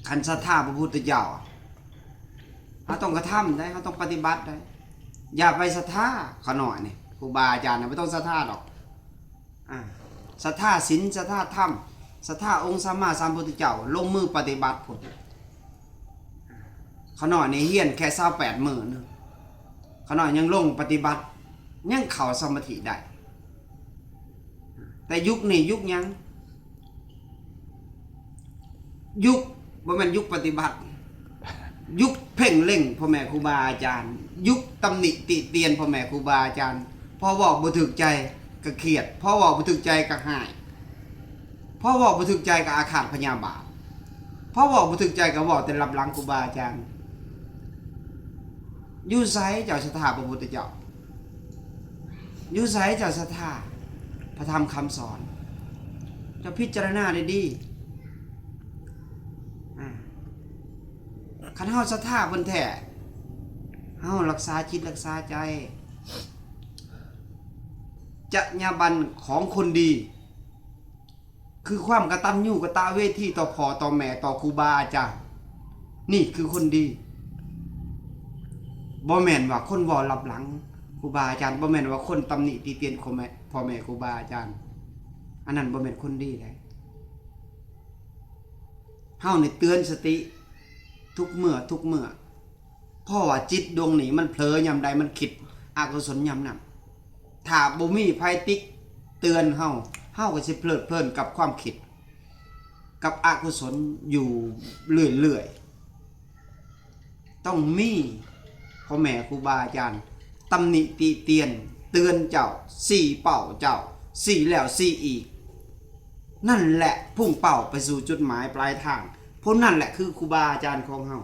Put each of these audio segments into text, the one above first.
ຄັນສັດທາພະພຸດທະເຈົ້າ ເຮົາຕ້ອງກະທຳໄດ໋, ເຮົາຕ້ອງປະຕິບັດໄດ໋. ຢ່າໄປສັດທາຂ້ານ້ອຍນີ້, ຄູບາອາຈານນະບໍ່ຕ້ອງສັດທາດອກ. ອາ ສັດທາສິນ, ສັດທາທຳ, ສັດທາອົງສຳມາສຳພຸດທະເຈົ້າ, ລົງມືປະຕິບັດພຸ້ນ. ຂ້ານ້ອຍນີ້ຮຽນແຄ່ຊາວແປດມື້ໜຶ່ງ, ຂ້ານ້ອຍຍັງລົງປະຕິບັດ, ຍັງເຂົ້າສະມາທິໄດ້. ແຕ່ຍຸກນີ້ຍຸກຫຍັງ? ຍຸກ ບໍ່ແມ່ນຍຸກປະຕິບັດ, ຍຸກເພ່ງເລັງພໍ່ແມ່ຄູບາອາຈານ, ຍຸກຕຳໜິຕິຕຽນພໍ່ແມ່ຄູບາອາຈານ. ພໍເວົ້າບໍ່ຖືກໃຈກະຄຽດ, ພໍເວົ້າບໍ່ຖືກໃຈກະຮ້າຍ, ພໍເວົ້າບໍ່ຖືກໃຈກະອາຄາດພະຍາບາດ, ພໍເວົ້າບໍ່ຖືກໃຈກະເວົ້າແຕ່ລັບຫຼັງຄູບາອາຈານ. ຢູ່ໃສເຈົ້າສັດທາພະພຸດທະເຈົ້າ? ຢູ່ໃສເຈົ້າສັດທາພະທຳຄຳສອນ? ເຈົ້າພິຈາລະນາດີໆ. ອາ ຄັນເຮົາສັດທາເພິ່ນແທ້, ເຮົາຮັກສາຈິດຮັກສາໃຈ. ຈະຍາບັນຂອງຄົນດີ ຄືຄວາມກະຕັນຍູກະຕະເວທີຕໍ່ພໍ່ຕໍ່ແມ່ຕໍ່ຄູບາອາຈານ. ນີ້ຄືຄົນດີ. ບໍ່ແມ່ນວ່າຄົນເວົ້າລັບຫຼັງຄູບາອາຈານ, ບໍ່ແມ່ນວ່າຄົນຕຳໜິຕິຕຽນພໍ່ແມ່ ພໍ່ແມ່ຄູບາອາຈານ. ອັນນັ້ນບໍ່ແມ່ນຄົນດີໃດ. ເຮົານີ້ເຕືອນສະຕິທຸກເມື່ອທຸກເມື່ອ. ເພາະວ່າຈິດດວງນີ້ມັນເຜີຍາມໃດ, ມັນຄິດອະກຸສົນຍາມນັ້ນ. ຖ້າບໍ່ມີໃຜຕິກເຕືອນເຮົາ, ເຮົາກໍຊິເພີດເພີນກັບຄວາມຄິດ ກັບອະກຸສົນຢູ່ເລື້ອຍໆ. ຕ້ອງມີພໍ່ແມ່ຄູບາອາຈານຕຳໜິຕິຕຽນ, ເຕືອນເຈົ້າ, ຊີ້ເປົ້າເຈົ້າ, ຊີ້ແລ້ວຊີ້ອີກ. ນັ້ນແຫຼະພຸ່ງເປົ້າໄປສູ່ຈຸດໝາຍປາຍທາງ. ຜູ້ນັ້ນແຫຼະຄືຄູບາອາຈານຂອງເຮົາ.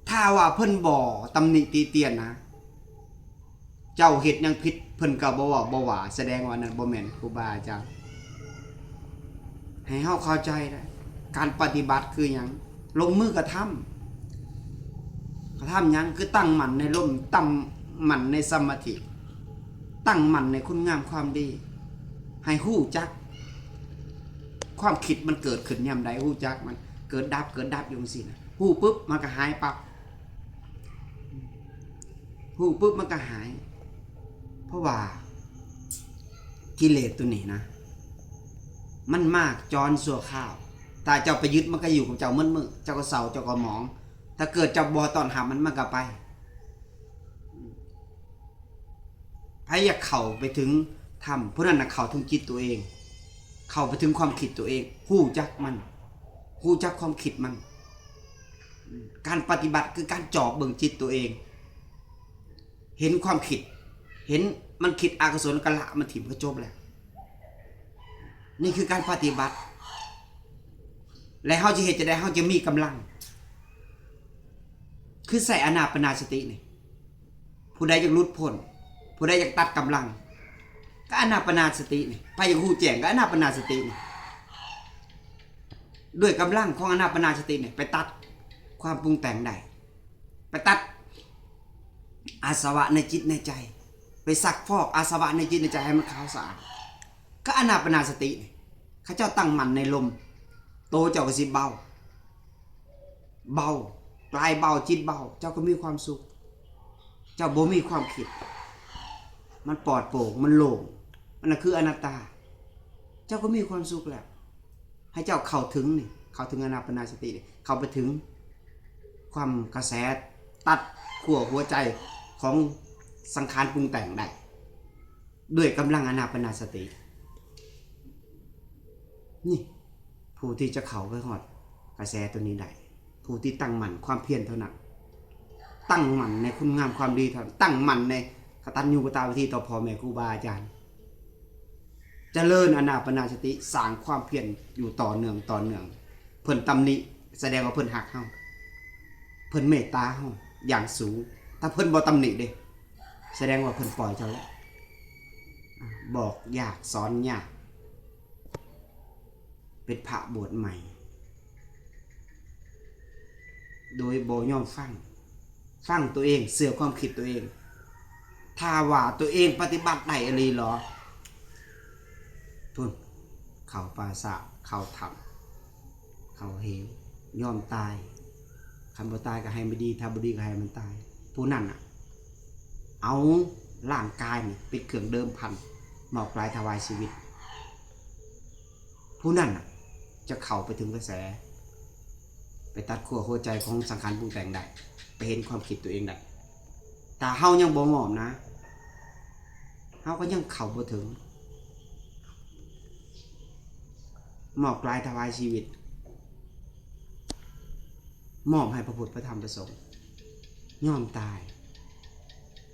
ຖ້າວ່າເພິ່ນບໍ່ຕຳໜິຕິຕຽນນະ, ເຈົ້າເຮັດຫຍັງຜິດ ເພິ່ນກໍບໍ່ເວົ້າບໍ່ວ່າ, ສະແດງວ່ານັ້ນບໍ່ແມ່ນຄູບາອາຈານ. ໃຫ້ເຮົາເຂົ້າໃຈນະ, ການປະຕິບັດຄືຫຍັງ? ລົງມືກະທຳ. ກະທຳຫຍັງ? ຄືຕັ້ງໝັ້ນໃນລົມ, ຕັ້ງໝັ້ນໃນສະມາທິ, ຕັ້ງໝັ້ນໃນຄຸນງາມຄວາມດີ. ໃຫ້ຮູ້ຈັກ ຄວາມຄິດມັນເກີດຂຶ້ນຍາມໃດ, ຮູ້ຈັກມັນເກີດດັບ ເກີດດັບຢູ່ຈັ່ງຊີ້ນະ. ຮູ້ປຶບມັນກໍຫາຍປັບ, ຮູ້ປຶບມັນກໍຫາຍ. ເພາະວ່າກິເລດໂຕນີ້ນະ ມັນມາຈອນຊົ່ວຄາວ. ຖ້າເຈົ້າໄປຍຶດ ມັນກໍຢູ່ກັບເຈົ້າໝົດມື້, ເຈົ້າກໍເສົ້າ ເຈົ້າກໍໝອງ. ຖ້າເກີດເຈົ້າບໍ່ຕ້ອນຮັບມັນ, ມັນກໍໄປ. ໃຜຢາກເຂົ້າໄປເຖິງທຳ, ຜູ້ນັ້ນນະເຂົ້າເຖິງຈິດຕົວເອງ, ເຂົ້າໄປເຖິງຄວາມຄິດຕົວເອງ, ຮູ້ຈັກມັນ, ຮູ້ຈັກຄວາມຄິດມັນ. ການປະຕິບັດຄືການຈອບເບິ່ງຈິດຕົວເອງ, ເຫັນຄວາມຄິດ, ເຫັນມັນຄິດອະກຸສົນ ກະລະມັນຖິ້ມ ກໍຈົບແລ້ວ. ນີ້ຄືການປະຕິບັດ. ແລະ ເຮົາຈະເຮັດຈັ່ງໃດ ເຮົາຈະມີກຳລັງ? ຄືໃຊ້ອານາປານະສະຕິນີ້. ຜູ້ໃດຢາກຫຼຸດພົ້ນ, ຜູ້ໃດຢາກຕັດກຳລັງ, ກໍອານາປານະສະຕິນີ້. ໃຜຢາກຮູ້ແຈ້ງ, ກໍອານາປານະສະຕິນີ້. ດ້ວຍກຳລັງຂອງອານາປານະສະຕິນີ້ ໄປຕັດຄວາມປຸງແຕ່ງໄດ້, ໄປຕັດອາສະວະໃນຈິດໃນໃຈ, ໄປຊັກຟອກອາສະວະໃນຈິດໃນໃຈໃຫ້ມັນຂາວສະອາດ, ກໍອານາປານະສະຕິນີ້. ເຂົາເຈົ້າຕັ້ງໝັ້ນໃນລົມ, ໂຕເຈົ້າກໍຊິເບົາ. ເບົາ, ກາຍເບົາ, ຈິດເບົາ, ເຈົ້າກໍມີຄວາມສຸກ, ເຈົ້າບໍ່ມີຄວາມຄິດ, ມັນປອດໂປ່ງ, ມັນໂລ່ງ, ອັນນັ້ນຄືອະນັດຕາ, ເຈົ້າກໍມີຄວາມສຸກແລ້ວ. ໃຫ້ເຈົ້າເຂົ້າເຖິງນີ້, ເຂົ້າເຖິງອານາປານະສະຕິ, ເຂົ້າໄປເຖິງຄວາມກະແສຕັດຂົ້ວຫົວໃຈຂອງສັງຂານປຸງແຕ່ງໄດ້ ດ້ວຍກຳລັງອານາປານະສະຕິ. ນີ້ ຜູ້ທີ່ຈະເຂົ້າໄປຮອດກະແສໂຕນີ້ໄດ້ ຜູ້ທີ່ຕັ້ງໝັ້ນຄວາມພຽນເທົ່ານັ້ນ, ຕັ້ງໝັ້ນໃນຄຸນງາມຄວາມດີເທົ່ານັ້ນ, ຕັ້ງໝັ້ນໃນກະຕັນຍູກະຕະເວທີຕໍ່ພໍ່ແມ່ຄູບາອາຈານ, ຈະເລີນອານາປານະສະຕິ, ສ້າງຄວາມພຽນຢູ່ຕໍ່ເນື່ອງ, ຕໍ່ເນື່ອງ. ເພິ່ນຕຳໜິ ສະແດງວ່າເພິ່ນຮັກເຮົາ, ເພິ່ນເມດຕາເຮົາຢ່າງສູງ. ຖ້າເພິ່ນບໍ່ຕຳໜິເດ້, ສະແດງວ່າເພິ່ນປ່ອຍເຈົ້າແລ້ວ. ບອກຍາກສອນຍາກ, ເປັນພະບວດໃໝ່ ໂດຍບໍ່ຍອມຟັງ, ຟັງຕົວເອງ, ເຊື່ອຄວາມຄິດຕົວເອງ. ຖ້າວ່າຕົວເອງປະຕິບັດໄດ້ອີ່ຫຼີເຫຼືອ, ພຸ້ນ, ເຂົ້າປ່າຊ້າ, ເຂົ້າຖ້ຳ, ເຂົ້າເຫວ, ຍອມຕາຍ ຄັນບໍ່ຕາຍກໍໃຫ້ມັນດີ ຖ້າບໍ່ດີກໍໃຫ້ມັນຕາຍ. ຜູ້ນັ້ນນະ ເອົາຮ່າງກາຍນີ້ເປັນເຄື່ອງເດີມພັນ ມອບກາຍຖວາຍຊີວິດ. ຜູ້ນັ້ນນະຈະເຂົ້າໄປເຖິງກະແສ ໄປຕັດຂົ້ວຫົວໃຈຂອງສັງຂານປຸງແຕ່ງໄດ້ ໄປເຫັນຄວາມຄິດຕົວເອງໄດ້. ຖ້າເຮົາຍັງບໍ່ມອບນະ ເຮົາກໍຍັງເຂົ້າບໍ່ເຖິງ. ມອບກາຍຖວາຍຊີວິດ ມອບໃຫ້ພະພຸດ ພະທຳ ພະສົງ ຍອມຕາຍ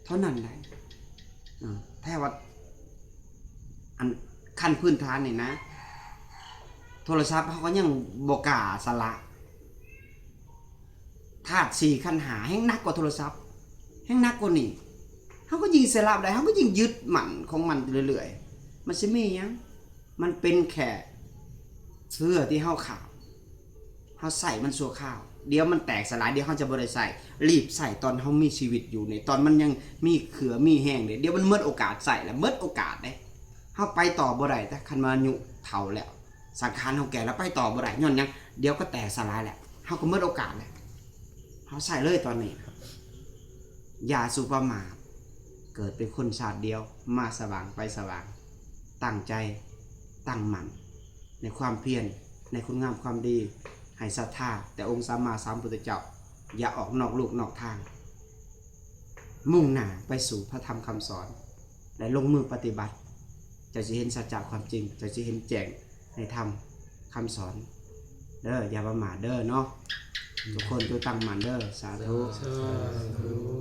ເທົ່ານັ້ນໄດ໋. ເອີ ແທ້ວ່າ ອັນ ຂັ້ນພື້ນຖານນີ້ນະ ໂທລະສັບເຮົາກໍຍັງບໍ່ກ້າສະຫຼະ. ທາດສີ່ ຂັນຫ້າ ແຮ່ງໜັກກວ່າໂທລະສັບ ແຮ່ງໜັກກວ່ານີ້ ເຮົາກໍຍິ່ງສະຫຼະໄດ້ ເຮົາກໍຍິ່ງຍຶດໝັ້ນຂອງມັນເລື້ອຍໆ. ມັນຊິມີຫຍັງ? ມັນເປັນແຄ່ເຊື້ອທີ່ເຮົາຂາດ ເຮົາໃຊ້ມັນຊົ່ວຄາວ ດຽວມັນແຕກສະຫຼາຍ ດຽວເຮົາຈະບໍ່ໄດ້ໃຊ້. ລີບໃຊ້ຕອນເຮົາມີຊີວິດຢູ່ນີ້ ຕອນມັນຍັງມີເຂື່ອມີແຮງເດ້ ດຽວມັນໝົດໂອກາດໃຊ້ແລ້ວ ໝົດໂອກາດເດ້. ເຮົາໄປຕໍ່ບໍ່ໄດ້ ແຕ່ຄັນວ່າອາຍຸເຖົ້າແລ້ວ ສັງຂານເຮົາແກ່ແລ້ວ ໄປຕໍ່ບໍ່ໄດ້. ຍ້ອນຫຍັງ? ດຽວກໍແຕກສະຫຼາຍແລ້ວ ເຮົາກໍໝົດໂອກາດແລ້ວ. ເຮົາໃຊ້ເລີຍຕອນນີ້ ຢ່າສູ່ປະໝາດ ເກີດເປັນຄົນຊາດດຽວ ມາສະຫວ່າງໄປສະຫວ່າງ. ຕັ້ງໃຈ ຕັ້ງໝັ້ນໃນຄວາມພຽນ ໃນຄຸນງາມຄວາມດີ ໃຫ້ສັດທາແຕ່ອົງສຳມາສຳພຸດທະເຈົ້າ ຢ່າອອກນອກລູກນອກທາງ. ມຸ່ງໜ້າໄປສູ່ພະທຳຄຳສອນ ແລະ ລົງມືປະຕິບັດ ເຈົ້າຊິເຫັນສັດຈະຄວາມຈິງ ເຈົ້າຊິເຫັນແຈ້ງໃນທຳຄຳສອນເດີ. ຢ່າປະໝາດເດີເນາະ ທຸກຄົນຈົ່ງຕັ້ງໝັ້ນເດີ. ສາທຸ. ສາທຸ.